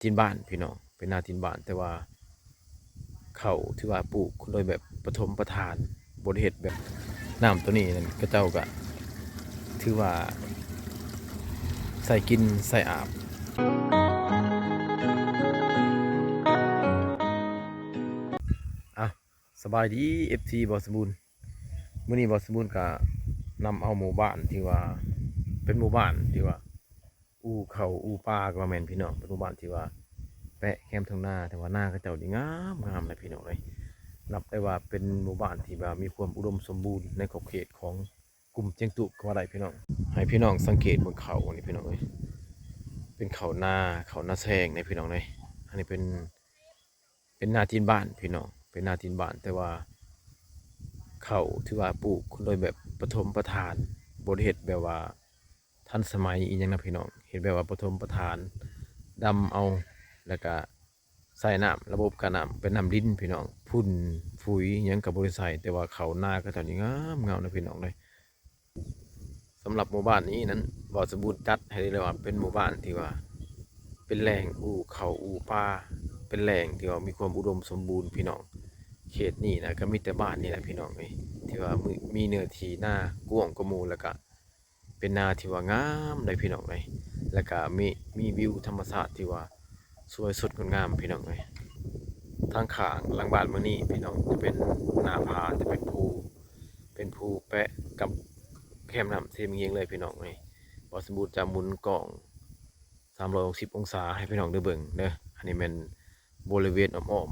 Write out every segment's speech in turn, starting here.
ຖິ່ນບ້ານພີ່ນ້ອງ ເປັນນາຖິ່ນບ້ານ ແຕ່ວ່າເຂົ້າຖືວ່າປູກໂດຍແບບປະຖົມປະຖານ ບໍ່ໄດ້ເຮັດແບບ ນ້ຳໂຕນີ້ນັ້ນ ເຂົາເຈົ້າກະຖືວ່າໃສ່ກິນໃສ່ອາບ. ເອົ້າ ສະບາຍດີ ເອັຟຊີ ບ່າວສົມບູນ. ມື້ນີ້ບ່າວສົມບູນກະນຳເອົາໝູ່ບ້ານທີ່ວ່າເປັນໝູ່ບ້ານທີ່ວ່າ ອູ່ເຂົ້າອູ່ປາກະວ່າແມ່ນພີ່ນ້ອງ ເປັນໝູ່ບ້ານທີ່ວ່າແປະແຄມທົ່ງນາ ແຕ່ວ່ານາເຂົາເຈົ້ານີ້ງາມໆ ເລີຍພີ່ນ້ອງເອີຍ. ນັບໄດ້ວ່າເປັນໝູ່ບ້ານທີ່ວ່າມີຄວາມອຸດົມສົມບູນໃນຂອບເຂດຂອງກຸ່ມຈຽງຕູບກະວ່າໄດ້ພີ່ນ້ອງ. ໃຫ້ພີ່ນ້ອງສັງເກດເບິ່ງເຂົ້ານີ້ພີ່ນ້ອງເອີຍ ເປັນເຂົ້ານາ ເຂົ້ານາແຊງເດ້ພີ່ນ້ອງເອີຍ. ອັນນີ້ເປັນ ເປັນນາຖິ່ນບ້ານພີ່ນ້ອງ ເປັນນາຖິ່ນບ້ານ ແຕ່ວ່າເຂົ້າຖືວ່າປູກໂດຍແບບປະຖົມປະຖານ ບໍ່ໄດ້ເຮັດແບບວ່າທັນສະໄໝອີ່ຫຍັງນະພີ່ນ້ອງ ເຮັດແບບວ່າປະຖົມປະຖານ ດຳເອົາ ແລ້ວກະໃສ່ນ້ຳ ລະບົບການນ້ຳເປັນນ້ຳດິນພີ່ນ້ອງ ຝຸ່ນຝຸ່ນຫຍັງກະບໍ່ໄດ້ໃສ່ ແຕ່ວ່າເຂົ້ານາເຂົາເຈົ້ານີ້ງາມໆ ນະພີ່ນ້ອງເອີຍ. ສຳລັບໝູ່ບ້ານນີ້ນັ້ນ ບ່າວສົມບູນຈັດໃຫ້ເລີຍວ່າເປັນໝູ່ບ້ານທີ່ວ່າເປັນແຫຼ່ງອູ່ເຂົ້າອູ່ປາ ເປັນແຫຼ່ງທີ່ວ່າມີຄວາມອຸດົມສົມບູນພີ່ນ້ອງ. ເຂດນີ້ນະກະມີແຕ່ບ້ານນີ້ແຫຼະພີ່ນ້ອງເອີຍ ທີ່ວ່າມີ ມີເນື້ອທີ່ນາກວ້າງກວ່າໝູ່ ແລ້ວກະເປັນນາທີ່ວ່າງາມໃດ໋ພີ່ນ້ອງເອີຍ ແລ້ວກະມີ ມີວິວທຳມະຊາດທີ່ວ່າ ສວຍສົດງົດງາມພີ່ນ້ອງເອີຍ. ທາງຂ້າງຫຼັງບ້ານເບິ່ງນີ້ພີ່ນ້ອງ ຈະເປັນໜ້າຜາ ຈະເປັນພູ ເປັນພູແປະກັບແຄມນ້ຳເຊມະຫງຽງເລີຍພີ່ນ້ອງເອີຍ. ບ່າວສົມບູນຈະໝູນກ້ອງສາມຮ້ອຍຫົກສິບອົງສາໃຫ້ພີ່ນ້ອງໄດ້ເບິ່ງເດີ. ອັນນີ້ແມ່ນບໍລິເວນອ້ອມ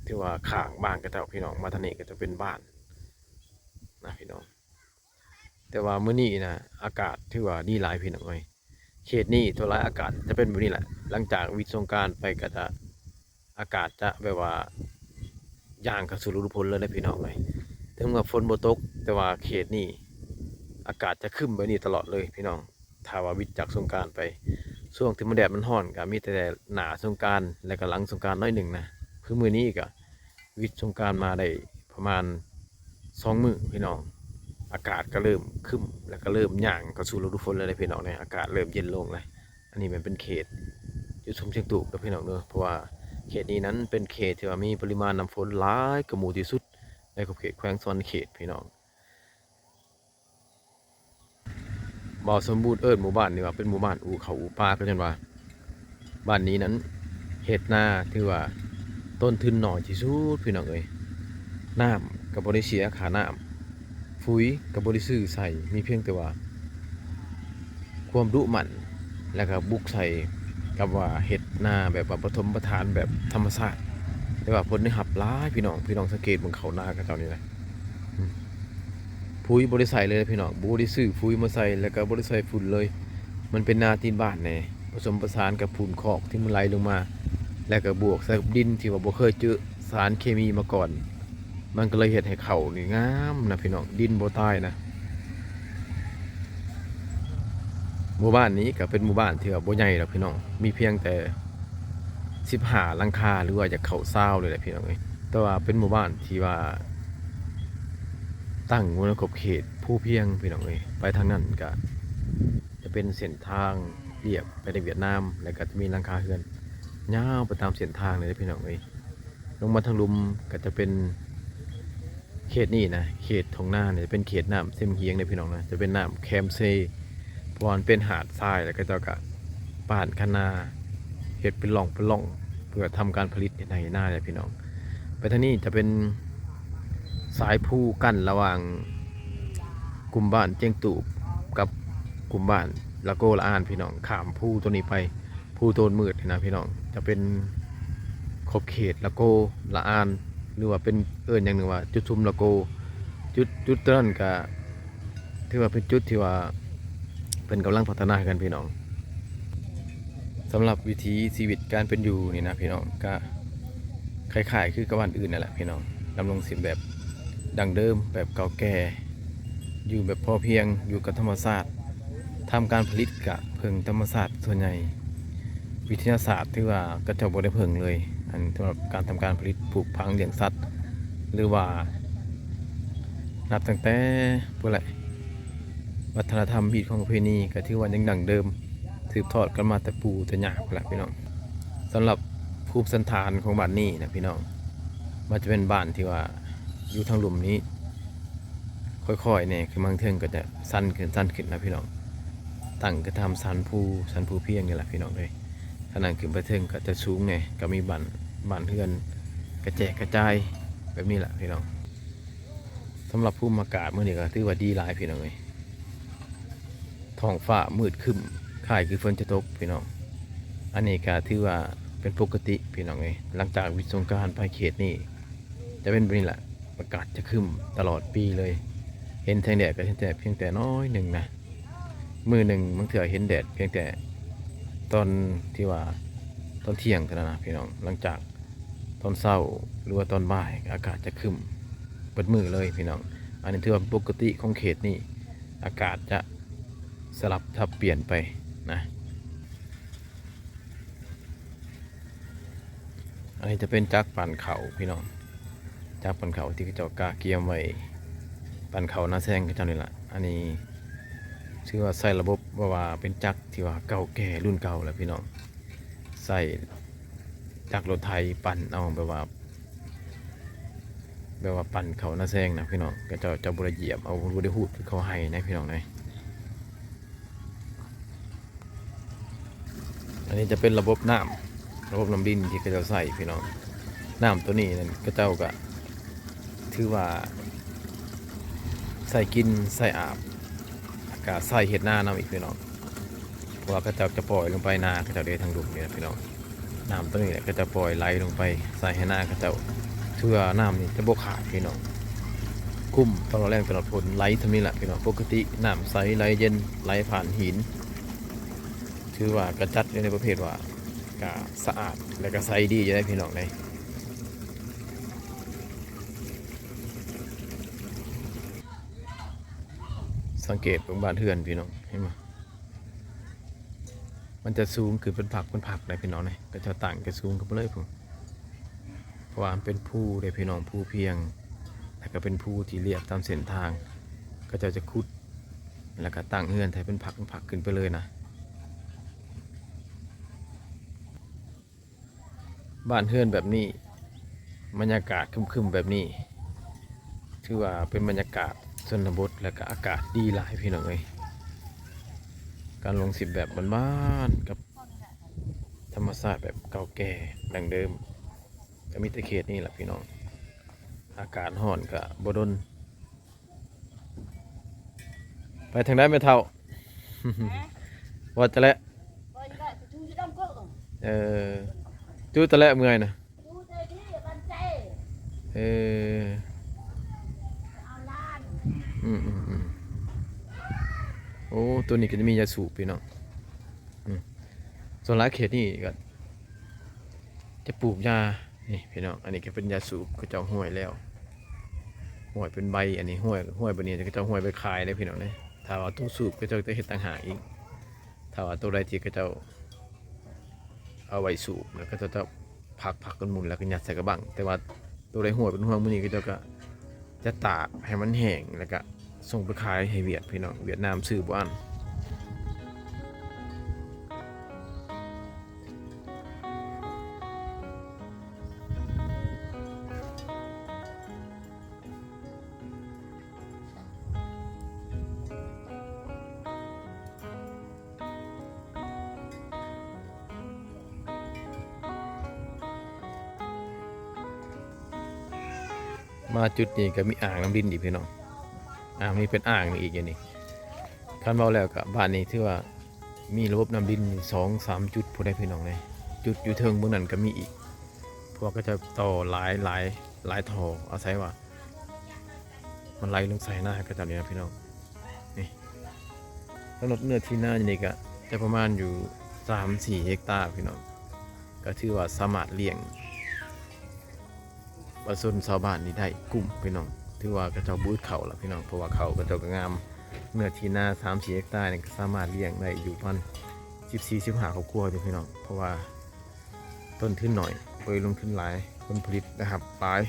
ໆ ຖືວ່າຂ້າງບ້ານເຂົາເຈົ້າພີ່ນ້ອງ ມາທາງນີ້ກະຈະເປັນບ້ານນະພີ່ນ້ອງ. ແຕ່ວ່າມື້ນີ້ນະ ອາກາດຖືວ່າດີຫຼາຍພີ່ນ້ອງເອີຍ. ເຂດນີ້ສ່ວນຫຼາຍອາກາດຈະເປັນແບບນີ້ແຫຼະ ຫຼັງຈາກວິດສົງການໄປກະຈະ ອາກາດຈະແບບວ່າຍ່າງເຂົ້າສູ່ລະດູຝົນເລີຍນະພີ່ນ້ອງເອີຍ. ເຖິງວ່າຝົນບໍ່ຕົກ ແຕ່ວ່າເຂດນີ້ອາກາດຈະຄຶ້ມແບບນີ້ຕະຫຼອດເລີຍພີ່ນ້ອງ ຖ້າວ່າວິດຈາກສົງການໄປ. ຊ່ວງທີ່ມັນແດດມັນຮ້ອນກະມີແຕ່ໜ້າສົງການ ແລ້ວກະຫຼັງສົງການໜ້ອຍໜຶ່ງນະ. ຄືມື້ນີ້ກະ ວິດສົງການມາໄດ້ປະມານສອງມື້ພີ່ນ້ອງ ອາກາດກະເລີ່ມຄຶ້ມ ແລ້ວກະເລີ່ມຍ່າງເຂົ້າສູ່ລະດູຝົນແລ້ວເດ້ພີ່ນ້ອງເອີຍ. ອາກາດເລີ່ມເຢັນລົງແລ້ວ. ອັນນີ້ແມ່ນເປັນເຂດຈຸດຊຸມຊຽງຕູບເດີພີ່ນ້ອງເດີ ເພາະວ່າເຂດນີ້ນັ້ນເປັນເຂດທີ່ວ່າມີປະລິມານນ້ຳຝົນຫຼາຍກວ່າໝູ່ທີ່ສຸດໃນຂອບເຂດແຂວງສະຫວັນນະເຂດພີ່ນ້ອງ. ບ່າວສົມບູນເອີ້ນໝູ່ບ້ານນີ້ວ່າເປັນໝູ່ບ້ານອູ່ເຂົ້າອູ່ປາ ກະຍ້ອນວ່າບ້ານນີ້ນັ້ນເຮັດນາຖືວ່າຕົ້ນທຶນໜ້ອຍທີ່ສຸດພີ່ນ້ອງເອີຍ. ນ້ຳກະບໍ່ໄດ້ເສຍຄ່ານ້ຳ ຝຸ່ນກະບໍ່ໄດ້ຊື້ໃສ່ ມີພຽງແຕ່ວ່າຄວາມດຸໝັ່ນ ແລ້ວກະບຸກໃສ່ກັບວ່າເຮັດນາແບບວ່າປະຖົມປະຖານແບບທຳມະຊາດ. ແຕ່ວ່າຜົນໄດ້ຮັບຫຼາຍພີ່ນ້ອງ ພີ່ນ້ອງສັງເກດເບິ່ງເຂົ້ານາເຂົາເຈົ້ານີ້ນະ. ອືມ ປຸ໋ຍບໍ່ໄດ້ໃສ່ເລີຍພີ່ນ້ອງ ບໍ່ໄດ້ຊື້ປຸ໋ຍມາໃສ່ ແລ້ວກະບໍ່ໄດ້ໃສ່ຝຸ່ນເລີຍ. ມັນເປັນນາຕີນບ້ານແດ່ ປະສົມປະສານກັບຝຸ່ນຄອກທີ່ມັນໄຫຼລົງມາ ແລ້ວກະບວກໃສ່ກັບດິນທີ່ວ່າບໍ່ເຄີຍເຈີສານເຄມີມາກ່ອນ ມັນກະເລີຍເຮັດໃຫ້ເຂົ້ານີ້ງາມນະພີ່ນ້ອງ ດິນບໍ່ຕາຍນະ. ໝູ່ບ້ານນີ້ກະເປັນໝູ່ບ້ານທີ່ວ່າບໍ່ໃຫຍ່ດອກພີ່ນ້ອງ ມີພຽງແຕ່ ສິບຫ້າຫຼັງຄາ ຫຼືວ່າຈະເຂົ້າຊາວເລີຍແຫຼະພີ່ນ້ອງເອີຍ. ແຕ່ວ່າເປັນໝູ່ບ້ານທີ່ວ່າຕັ້ງຢູ່ໃນຂອບເຂດພູພຽງພີ່ນ້ອງເອີຍ. ໄປທາງນັ້ນກະຈະເປັນເສັ້ນທາງລຽບໄປໃນຫວຽດນາມ ແລ້ວກະຈະມີຫຼັງຄາເຮືອນຍາວໄປຕາມເສັ້ນທາງເລີຍພີ່ນ້ອງເອີຍ. ລົງມາທາງລຸ່ມກະຈະເປັນເຂດນີ້ນະ ເຂດທົ່ງນານີ້ຈະເປັນເຂດນ້ຳເຊມະຫຽງເດ້ພີ່ນ້ອງນະ ຈະເປັນນ້ຳແຄມເຊ ເພາະວ່າມັນເປັນຫາດຊາຍ ແລ້ວເຂົາເຈົ້າກະປານຄັນນາ ເຮັດເປັນຮ່ອງເປັນຮ່ອງ ເພື່ອທຳການຜະລິດເຮັດໄຮ່ເຮັດນາເດ້ພີ່ນ້ອງ. ໄປທາງນີ້ຈະເປັນສາຍພູກັ້ນລະຫວ່າງກຸ່ມບ້ານຈຽງຕູບກັບກຸ່ມບ້ານລະໂກລະອານພີ່ນ້ອງ ຂ້າມພູໂຕນີ້ໄປ ພູໂຕນມືດນີ້ນະພີ່ນ້ອງ ຈະເປັນຂອບເຂດລະໂກລະອານ ຫຼືວ່າເປັນ ເອີ້ນຢ່າງໜຶ່ງວ່າຈຸດຊຸມລະໂກ. ຈຸດ ຈຸດໂຕນັ້ນກະຖືວ່າເປັນຈຸດທີ່ວ່າເພິ່ນກຳລັງພັດທະນາຄືກັນພີ່ນ້ອງ. ສຳລັບວິຖີຊີວິດການເປັນຢູ່ນີ້ນະພີ່ນ້ອງ ກະຄ້າຍໆຄືກັບບ້ານອື່ນນັ້ນແຫຼະພີ່ນ້ອງ ດຳລົງຊີບແບບດັ້ງເດີມ ແບບເກົ່າແກ່ ຢູ່ແບບພໍພຽງ ຢູ່ກັບທຳມະຊາດ. ທຳການຜະລິດກະເພິ່ງທຳມະຊາດສ່ວນໃຫຍ່ ວິທະຍາສາດຖືວ່າເຂົາເຈົ້າບໍ່ໄດ້ເພິ່ງເລີຍ ອັນສຳລັບການທຳການຜະລິດ ປູກຝັງ ລ້ຽງສັດ ຫຼືວ່ານັບຕັ້ງແຕ່ພຸ້ນແຫຼະ ວັດທະນະທຳ ຮີດຄອງປະເພນີກະຖືວ່າຍັງດັ້ງເດີມ ສືບທອດກັນມາແຕ່ປູ່ແຕ່ຍ່າພຸ້ນແຫຼະພີ່ນ້ອງ. ສຳລັບພູມສັນຖານຂອງບ້ານນີ້ນະພີ່ນ້ອງ ມັນຈະເປັນບ້ານທີ່ວ່າຢູ່ທາງລຸ່ມນີ້ ຄ່ອຍໆແດ່ ຂຶ້ນມາເທິງກໍຈະຊັນຂຶ້ນ ຊັນຂຶ້ນນະພີ່ນ້ອງ. ຕັ້ງກະຕາມສັນພູ ສັນພູພຽງນີ້ແຫຼະພີ່ນ້ອງເອີຍ. ຖ້ານັ້ນຂຶ້ນໄປເທິງກໍຈະສູງແດ່ ກໍມີບ້ານ ບ້ານເຮືອນກະແຈກກະຈາຍແບບນີ້ແຫຼະພີ່ນ້ອງ. ສຳລັບພູມອາກາດມື້ນີ້ກໍຖືວ່າດີຫຼາຍພີ່ນ້ອງເອີຍ. ທ້ອງຟ້າມືດຄຶ້ມ ຄ້າຍຄືຝົນຈະຕົກພີ່ນ້ອງ. ອັນນີ້ກໍຖືວ່າເປັນປົກກະຕິພີ່ນ້ອງເອີຍ. ຫຼັງຈາກວິດສົງການໄປເຂດນີ້ ຈະເປັນແບບນີ້ລະ ອາກາດຈະຄຶ້ມຕະຫຼອດປີເລີຍ. ເຫັນແສງແດດກໍເຫັນແຕ່ພຽງແຕ່ໜ້ອຍໜຶ່ງນະ. ມື້ໜຶ່ງບາງເທື່ອເຫັນແດດພຽງແຕ່ຕອນທີ່ວ່າຕອນທ່ຽງເທົ່ານັ້ນນະພີ່ນ້ອງ. ຫຼັງຈາກຕອນເຊົ້າ ຫຼືວ່າຕອນບ່າຍ ອາກາດຈະຄຶ້ມເບິດມື້ເລີຍພີ່ນ້ອງ. ອັນນີ້ຖືວ່າເປັນປົກກະຕິຂອງເຂດນີ້ ອາກາດຈະສະຫຼັບສັບປ່ຽນໄປນະ. ອັນນີ້ຈະເປັນຈັກປັ່ນເຂົ້າພີ່ນ້ອງ ຈັກປັ່ນເຂົ້າທີ່ເຂົາເຈົ້າກະກຽມໄວ້ ປັ່ນເຂົ້ານາແຊງເຂົາເຈົ້ານີ້ລະ. ອັນນີ້ຖືວ່າໃຊ້ລະບົບ ແບບວ່າເປັນຈັກທີ່ວ່າເກົ່າແກ່ລຸ້ນເກົ່າແຫຼະພີ່ນ້ອງ. ໃຊ້ຈັກລົດໄຖປັ່ນເອົາ ແບບວ່າ ແບບວ່າປັ່ນເຂົ້ານາແຊງນະພີ່ນ້ອງ. ເຂົາເຈົ້າຈະບໍ່ໄດ້ຢຽບເອົາ ບໍ່ໄດ້ຮູດຄືເຂົ້າໄຮ່ນະພີ່ນ້ອງເອີຍ. ອັນນີ້ຈະເປັນລະບົບນ້ຳ ລະບົບນ້ຳລິນທີ່ເຂົາເຈົ້າໃຊ້ພີ່ນ້ອງ. ນ້ຳໂຕນີ້ນັ້ນເຂົາເຈົ້າກະຖືວ່າໃຊ້ກິນ ໃຊ້ອາບ ແລ້ວກະໃຊ້ເຮັດນານຳອີກພີ່ນ້ອງ. ເພາະວ່າເຂົາເຈົ້າຈະປ່ອຍລົງໄປນາເຂົາເຈົ້າເດ້ ທາງລຸ່ມນີ້ນະພີ່ນ້ອງ. ນ້ຳໂຕນີ້ແຫຼະ ເຂົາເຈົ້າປ່ອຍໄຫຼລົງໄປໃສ່ໃຫ້ນາເຂົາເຈົ້າ. ຖືວ່ານ້ຳນີ້ຈະບໍ່ຂາດພີ່ນ້ອງ ກຸ້ມຕະຫຼອດແລ້ງຕະຫຼອດຝົນ ໄຫຼສ່ຳນີ້ລະພີ່ນ້ອງ. ປົກກະຕິນ້ຳໃສໄຫຼເຢັນ ໄຫຼຜ່ານຫີນ. ຖືວ່າກະຈັດຢູ່ໃນປະເພດວ່າ ກະສະອາດ ແລະກະໃສດີຢູ່ເດ້ພີ່ນ້ອງເດ້. ສັງເກດເບິ່ງບ້ານເຮືອນພີ່ນ້ອງ ເຫັນບໍ່? ມັນຈະສູງຂຶ້ນເປັນພັກເປັນພັກໄດ໋ພີ່ນ້ອງເດ້. ເຂົາເຈົ້າຕັ້ງກະສູງຂຶ້ນໄປເລີຍພຸ້ນ ເພາະວ່າມັນເປັນພູເດ້ພີ່ນ້ອງ ພູພຽງ ແລ້ວກະເປັນພູທີ່ລຽບຕາມເສັ້ນທາງ. ເຂົາເຈົ້າຈະຂຸດ ແລ້ວກະຕັ້ງເຮືອນໃຫ້ເປັນພັກເປັນພັກຂຶ້ນໄປເລີຍນະ. ບ້ານເຮືອນແບບນີ້ ບັນຍາກາດຄຶ້ມໆແບບນີ້ ຖືວ່າເປັນບັນຍາກາດຊົນນະບົດ ແລ້ວກະອາກາດດີຫຼາຍພີ່ນ້ອງເອີຍ. ການລົງຊີບແບບບ້ານໆ ກັບທຳມະຊາດແບບເກົ່າແກ່ດັ້ງເດີມ ກະມີແຕ່ເຂດນີ້ລະພີ່ນ້ອງ. ອາກາດຮ້ອນກະບໍ່ດົນ. ໄປທາງໃດແມ່ເຖົ້າ? ວ່າຈະແລະ ເອີ ຈູຕະແລະເມື່ອຍນະ. ເອີ ອືມໆໆ. ໂອ້ ໂຕນີ້ກະຈະມີຢາສູບພີ່ນ້ອງ. ອືມ ສ່ວນຫຼາຍເຂດນີ້ກະຈະປູກຢາ ນີ້ພີ່ນ້ອງ. ອັນນີ້ກະເປັນຢາສູບ ເຂົາເຈົ້າຫ້ວຍແລ້ວ ຫ້ວຍເປັນໃບ. ອັນນີ້ຫ້ວຍ ຫ້ວຍແບບນີ້ ເຂົາເຈົ້າຫ້ວຍໄວ້ຂາຍເດ້ພີ່ນ້ອງເດ້. ຖ້າວ່າໂຕສູບ ເຂົາເຈົ້າຈະເຮັດຕ່າງຫາກອີກ. ຖ້າວ່າໂຕໃດທີ່ເຂົາເຈົ້າເອົາໄວ້ສູບ ແລ້ວເຂົາເຈົ້າຈະພັກໆກັນໝູນ ແລ້ວກະຍັດໃສ່ກະບັ້ງ. ແຕ່ວ່າໂຕໃດຫ້ວຍເປັນຫ້ວຍມື້ນີ້ ເຂົາເຈົ້າກະຈະຕາກໃຫ້ມັນແຫ້ງ ແລ້ວກະສົ່ງໄປຂາຍໃຫ້ຫວຽດພີ່ນ້ອງ. ຫວຽດນາມຊື້ບໍ່ອັນ. ມາຈຸດນີ້ກະມີອ່າງນ້ຳລິນອີກພີ່ນ້ອງ. ອ່າງນີ້ເປັນອ່າງນີ້ອີກ ອັນນີ້ ຄັນເວົ້າແລ້ວກະບ້ານນີ້ຖືວ່າມີລະບົບນ້ຳລິນສອງສາມຈຸດພຸ້ນໃດ໋ພີ່ນ້ອງເອີຍ. ຈຸດຢູ່ເທິງເບື້ອງນັ້ນກະມີອີກ ເພາະວ່າເຂົາເຈົ້າຕໍ່ຫຼາຍ ຫຼາຍ ຫຼາຍທໍ່ ອາໄສວ່າມັນໄຫຼລົງໃສ່ນາເຂົາເຈົ້ານີ້ນະພີ່ນ້ອງ. ນີ້ ສຳລັບເນື້ອທີ່ນາຢູ່ນີ້ກະຈະປະມານຢູ່ສາມສີ່ເຮັກຕາພີ່ນ້ອງ. ກະຖືວ່າສາມາດລ້ຽງປະຊາຊົນຊາວບ້ານນີ້ໄດ້ກຸ້ມພີ່ນ້ອງ. ຖືວ່າເຂົາເຈົ້າບໍ່ອຶດເຂົ້າລະພີ່ນ້ອງ ເພາະວ່າເຂົ້າເຂົາເຈົ້າກະງາມ. ເນື້ອທີ່ນາສາມສີ່ເຮັກຕານີ້ກະສາມາດລ້ຽງໄດ້ຢູ່ປະມານສິບສີ່ ສິບຫ້າຄອບຄົວຢູ່ພີ່ນ້ອງ ເພາະວ່າ ຕົ້ນທຶນໜ້ອຍ ບໍ່ໄດ້ລົງທຶນຫຼາຍ ຜົນຜະລິດໄດ້ຮັບຫຼາຍ.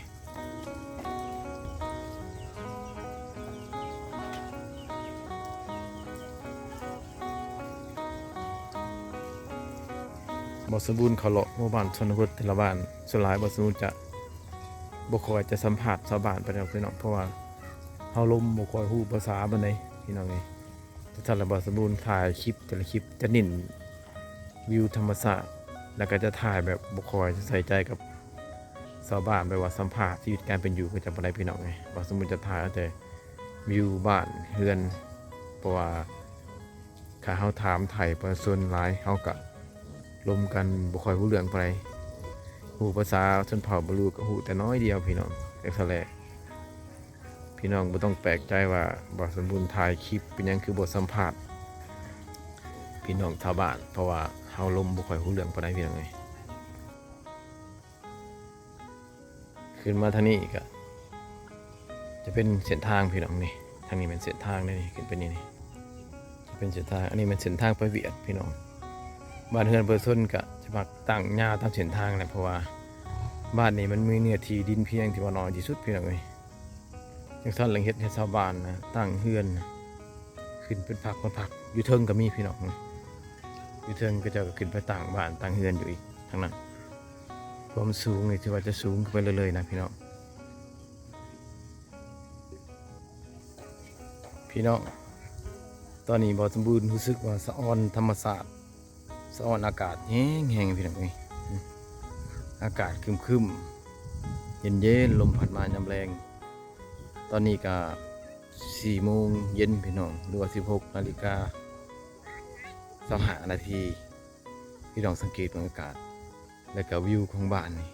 ບໍ່ສົມບູນເຂົ້າເລາະໝູ່ບ້ານຊົນນະບົດແຕ່ລະບ້ານ ສ່ວນຫຼາຍບໍ່ສົມບູນຈະບໍ່ຄ່ອຍຈະສຳພາດຊາວບ້ານປານໃດພີ່ນ້ອງ ເພາະວ່າເຮົາລົມບໍ່ຄ່ອຍຮູ້ພາສາປານໃດພີ່ນ້ອງເອີຍ. ຈັ່ງຊັ້ນລະບໍ່ສົມບູນຖ່າຍຄລິບແຕ່ລະຄລິບຈະເນັ້ນວິວທຳມະຊາດ ແລ້ວກໍຈະຖ່າຍແບບບໍ່ຄ່ອຍຈະໃສ່ໃຈກັບຊາວບ້ານ ແບບວ່າສຳພາດຊີວິດການເປັນຢູ່ເຂົາເຈົ້າປານໃດພີ່ນ້ອງເອີຍ. ບໍ່ສົມບູນຈະຖ່າຍເອົາແຕ່ວິວບ້ານເຮືອນ ເພາະວ່າ ຖ້າເຮົາຖາມໄຖ່ປະຊາຊົນຫຼາຍ ເຮົາກະລົມກັນບໍ່ຄ່ອຍຮູ້ເລື່ອງປານໃດ. ຮູ້ພາສາຊົນເຜົ່າບາລູກະຮູ້ແຕ່ໜ້ອຍດຽວພີ່ນ້ອງ. ຈັ່ງຊັ້ນແຫຼະ ພີ່ນ້ອງບໍ່ຕ້ອງແປກໃຈວ່າບ່າວສົມບູນຖ່າຍຄລິບເປັນຫຍັງຄືບໍ່ສຳພາດພີ່ນ້ອງຊາວບ້ານ ເພາະວ່າເຮົາລົມບໍ່ຄ່ອຍຮູ້ເລື່ອງປານໃດພີ່ນ້ອງເອີຍ. ຂຶ້ນມາທາງນີ້ກະຈະເປັນເສັ້ນທາງພີ່ນ້ອງນີ້ ທາງນີ້ແມ່ນເສັ້ນທາງເດ້ນີ້ ຂຶ້ນໄປນີ້ນີ້ ຈະເປັນເສັ້ນທາງ ອັນນີ້ແມ່ນເສັ້ນທາງໄປຫວຽດພີ່ນ້ອງ. ບ້ານເຮືອນປະຊາຊົນກະຈະມັກຕັ້ງຍາວຕາມເສັ້ນທາງແຫຼະ ເພາະວ່າບ້ານນີ້ມັນມີເນື້ອທີ່ດິນພຽງທີ່ວ່ານ້ອຍທີ່ສຸດພີ່ນ້ອງເອີຍ. ຈັ່ງຊັ້ນແຫຼະເຮັດໃຫ້ຊາວບ້ານນະຕັ້ງເຮືອນນະຂຶ້ນເປັນພັກເປັນພັກ ຢູ່ເທິງກະມີພີ່ນ້ອງ ຢູ່ເທິງເຂົາເຈົ້າກະຂຶ້ນໄປຕັ້ງບ້ານຕັ້ງເຮືອນຢູ່ອີກທາງນັ້ນ. ຄວາມສູງນີ້ຖືວ່າຈະສູງຂຶ້ນໄປເລື້ອຍໆນະພີ່ນ້ອງ. ພີ່ນ້ອງ ຕອນນີ້ບ່າວສົມບູນຮູ້ສຶກວ່າສະອອນທຳມະຊາດ ສະອອນອາກາດແຮງໆ ພີ່ນ້ອງເອີຍ. ອາກາດຄຶມໆ ເຢັນໆ ລົມພັດມາຍາມແລງ. ຕອນນີ້ກະສີ່ໂມງເຢັນພີ່ນ້ອງ ຫຼືວ່າສິບຫົກນາລິກາຊາວຫ້ານາທີ. ພີ່ນ້ອງສັງເກດເບິ່ງອາກາດ ແລະກະວິວຂອງບ້ານນີ້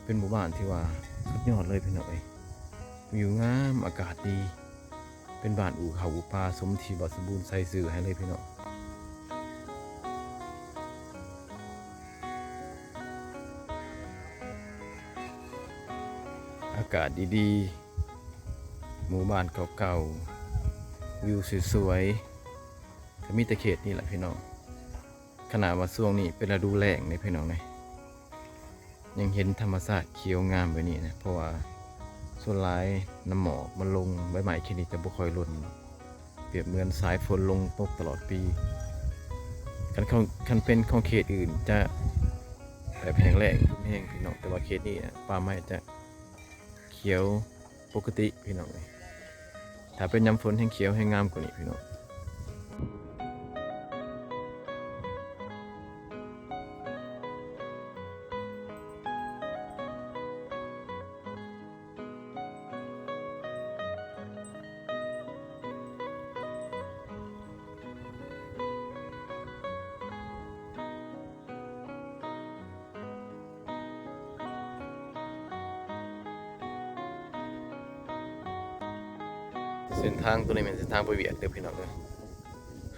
ເປັນໝູ່ບ້ານທີ່ວ່າສຸດຍອດເລີຍພີ່ນ້ອງເອີຍ. ວິວງາມ ອາກາດດີ ເປັນບ້ານອູ່ເຂົ້າອູ່ປາ ສົມທີ່ບ່າວສົມບູນໃສ່ຊື່ໃຫ້ເລີຍພີ່ນ້ອງ. ອາກາດດີໆ ໝູ່ບ້ານເກົ່າໆ ວິວສວຍໆ ກະມີແຕ່ເຂດນີ້ແຫຼະພີ່ນ້ອງ. ຂະໜາດວ່າຊ່ວງນີ້ເປັນລະດູແລ້ງເດ້ພີ່ນ້ອງເອີຍ ຍັງເຫັນທຳມະຊາດຂຽວງາມແບບນີ້ນະ ເພາະວ່າສ່ວນຫຼາຍນ້ຳໝອກມັນລົງ ໃບໄມ້ເຂດນີ້ຈະບໍ່ຄ່ອຍຫຼົ່ນ ປຽບເໝືອນສາຍຝົນລົງຕົກຕະຫຼອດປີ. ຄັນເປັນຂອງເຂດອື່ນຈະແບບແຫ້ງແລ້ງແຮງພີ່ນ້ອງ ແຕ່ວ່າເຂດນີ້ນະ ປ່າໄມ້ຈະຂຽວ ປົກກະຕິພີ່ນ້ອງເອີຍ. ຖ້າເປັນຍາມຝົນແຮ່ງຂຽວແຮ່ງງາມກວ່ານີ້ພີ່ນ້ອງ. ເສັ້ນທາງໂຕນີ້ແມ່ນເສັ້ນທາງໄປຫວຽດເດີພີ່ນ້ອງເອີຍ.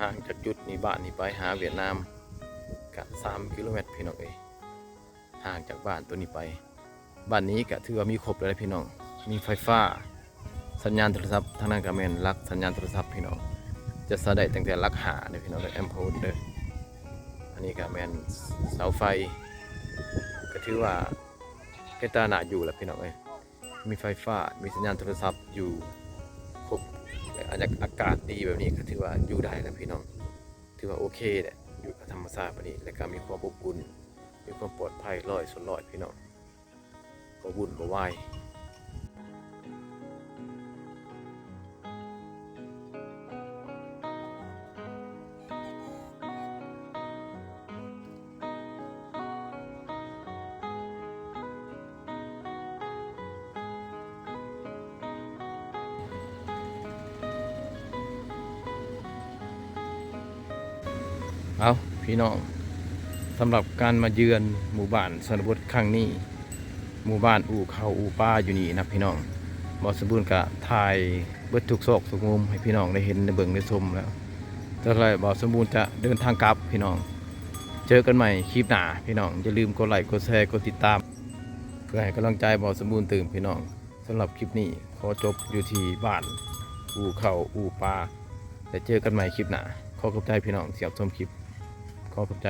ຫ່າງຈາກຈຸດນີ້ ບ້ານນີ້ໄປຫາຫວຽດນາມກະສາມກິໂລແມັດພີ່ນ້ອງເອີຍ ຫ່າງຈາກບ້ານໂຕນີ້ໄປ. ບ້ານນີ້ກະຖືວ່າມີຄົບແລ້ວພີ່ນ້ອງ ມີໄຟຟ້າ ສັນຍານໂທລະສັບ ທາງນັ້ນກະແມ່ນຫຼັກສັນຍານໂທລະສັບພີ່ນ້ອງ ຈະໃຊ້ໄດ້ຕັ້ງແຕ່ຫຼັກຫ້າເດີພີ່ນ້ອງເດີ ແອມໂພນເດີ. ອັນນີ້ກະແມ່ນເສົາໄຟ ກະຖືວ່າເປັນຕາໜ້າຢູ່ແຫຼະພີ່ນ້ອງເອີຍ ມີໄຟຟ້າ ມີສັນຍານໂທລະສັບຢູ່ຄົບ ແລະ ອາກາດດີແບບນີ້ກະຖືວ່າຢູ່ໄດ້ແລ້ວພີ່ນ້ອງ ຖືວ່າໂອເຄແຫຼະ ຢູ່ກັບທຳມະຊາດແບບນີ້ ແລະກະມີຄວາມອົບອຸ່ນ ມີຄວາມປອດໄພຮ້ອຍສ່ວນຮ້ອຍພີ່ນ້ອງ ບໍ່ວຸ່ນບໍ່ວາຍ. ເອົາພີ່ນ້ອງ ສຳລັບການມາເຢືອນໝູ່ບ້ານຊົນນະບົດຄັ້ງນີ້ ໝູ່ບ້ານອູ່ເຂົ້າອູ່ປາຢູ່ນີ້ນະພີ່ນ້ອງ ບ່າວສົມບູນກະຖ່າຍເບິດທຸກຊອກທຸກມຸມໃຫ້ພີ່ນ້ອງໄດ້ເຫັນໄດ້ເບິ່ງໄດ້ຊົມແລ້ວ. ແຕ່ວ່າບ່າວສົມບູນຈະເດີນທາງກັບພີ່ນ້ອງ. ເຈີກັນໃໝ່ຄລິບໜ້າພີ່ນ້ອງ ຢ່າລືມກົດໄລ້ກົດແຊກົດຕິດຕາມ ເພື່ອໃຫ້ກຳລັງໃຈບ່າວສົມບູນຕື່ມພີ່ນ້ອງ. ສຳລັບຄລິບນີ້ຂໍຈົບຢູ່ທີ່ບ້ານອູ່ເຂົ້າອູ່ປາ ແລະເຈີກັນໃໝ່ຄລິບໜ້າ. ຂໍຂອບໃຈພີ່ນ້ອງທີ່ຮັບຊົມຄລິບ ຂໍຂອບໃຈ.